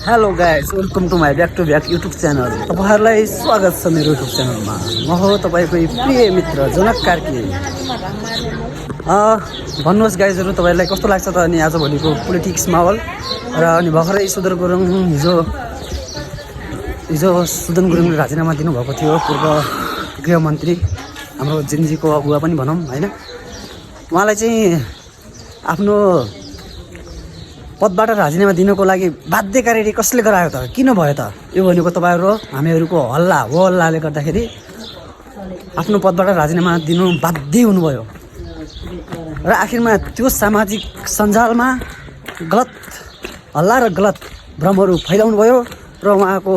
Hello guys, welcome to my back to back YouTube channel. तपाईँहरूलाई स्वागत छ मेरो युट्युब च्यानलमा। म हो तपाईँको प्रिय मित्र जनक कार्की। भन्नुहोस् गाइजहरू, तपाईँहरूलाई कस्तो लाग्छ त अनि आजभोलिको पोलिटिक्स माहौल र अनि भर्खरै सुदन गुरुङ हिजो सुदन गुरुङले राजीनामा दिनुभएको थियो, पूर्व गृहमन्त्री, हाम्रो जेनजीको अगुवा पनि भनौँ होइन। उहाँलाई चाहिँ आफ्नो पदबाट राजीनामा दिनको लागि बाध्यकारी कसले गरायो त? किन भयो त? यो भनेको तपाईँहरू हामीहरूको हल्ला हो, हल्लाले गर्दाखेरि आफ्नो पदबाट राजीनामा दिनु बाध्य हुनुभयो र आखिरमा त्यो सामाजिक सञ्जालमा गलत हल्ला र गलत भ्रमहरू फैलाउनु भयो र उहाँको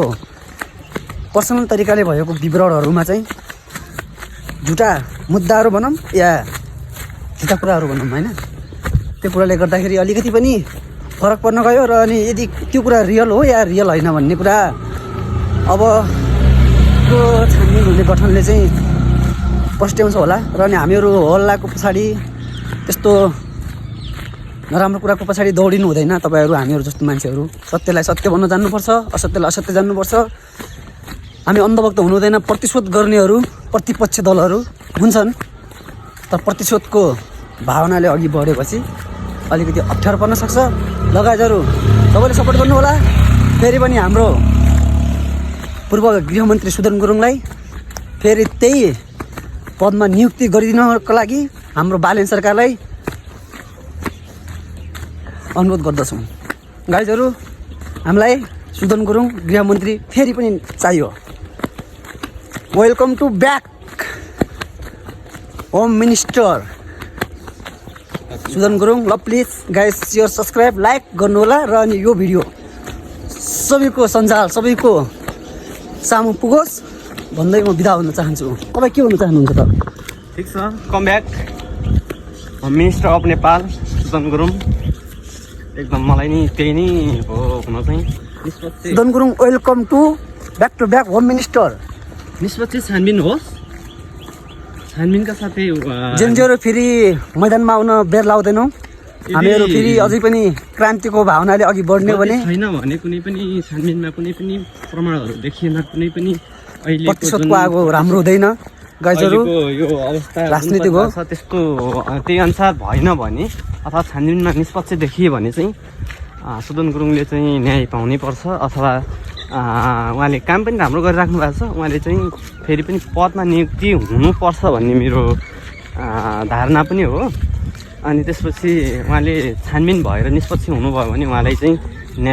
पर्सनल तरिकाले भएको विवरणहरूमा चाहिँ झुटा मुद्दाहरू भनौँ या झुटा कुराहरू भनौँ होइन, त्यो कुराले गर्दाखेरि अलिकति पनि फरक पर्न गयो। र अनि यदि त्यो कुरा रियल हो या रियल होइन भन्ने कुरा अब त्यो छानबिन हुने गठनले चाहिँ पस्ट्याउँछ होला। र अनि हामीहरू हल्लाको पछाडि त्यस्तो नराम्रो कुराको पछाडि दौडिनु हुँदैन। तपाईँहरू हामीहरू जस्तो मान्छेहरू सत्यलाई सत्य भन्न जान्नुपर्छ, असत्यलाई असत्य जान्नुपर्छ। हामी अन्धभक्त हुनु हुँदैन। प्रतिशोध गर्नेहरू प्रतिपक्ष दलहरू हुन्छन्, तर प्रतिशोधको भावनाले अघि बढेपछि अलिकति अप्ठ्यारो पर्न सक्छ। लगायतहरू सबैले सपोर्ट गर्नु होला। फेरि पनि हाम्रो पूर्व गृहमन्त्री सुदन गुरुङलाई फेरि त्यही पदमा नियुक्ति गरिदिनको लागि हाम्रो बालेन सरकारलाई अनुरोध गर्दछौँ। गाइजहरू, हामीलाई सुदन गुरुङ गृहमन्त्री फेरि पनि चाहियो। Welcome to back home minister Sudan Gurung. ल please guys, share subscribe like गर्नु होला र अनि यो भिडियो सबैको सञ्जाल सबैको सामु पुगोस् भन्दै म बिदा हुन चाहन्छु। तपाईँ के हुन चाहनुहुन्छ त? ठिक छ, come back home minister of Nepal Sudan Gurung. एकदम मलाई नि त्यही नै हो हुन चाहिँ। Sudan Gurung welcome to back home minister. निष्पक्ष छानबिन होस्, छानबिनका साथै जेनजीहरू फेरि मैदानमा आउन बेर लाउँदैनौँ। हामीहरू फेरि अझै पनि क्रान्तिको भावनाले अघि बढ्ने भने छैन भने कुनै पनि छानबिनमा कुनै पनि प्रमाणहरू देखिएन, कुनै पनि अहिले प्रतिशोधको आगो राम्रो हुँदैन। गाइजहरू, यो अवस्था राजनीतिक हो, त्यसको त्यही अनुसार भएन भने अथवा छानबिनमा निष्पक्ष देखियो भने चाहिँ सुदन गुरुङले चाहिँ न्याय पाउनै पर्छ। अथवा उहाँले काम पनि राम्रो गरिराख्नु भएको छ, उहाँले चाहिँ फेरि पनि पदमा नियुक्ति हुनुपर्छ भन्ने मेरो धारणा पनि हो। अनि त्यसपछि उहाँले छानबिन भएर निष्पक्ष हुनुभयो भने उहाँलाई चाहिँ न्याय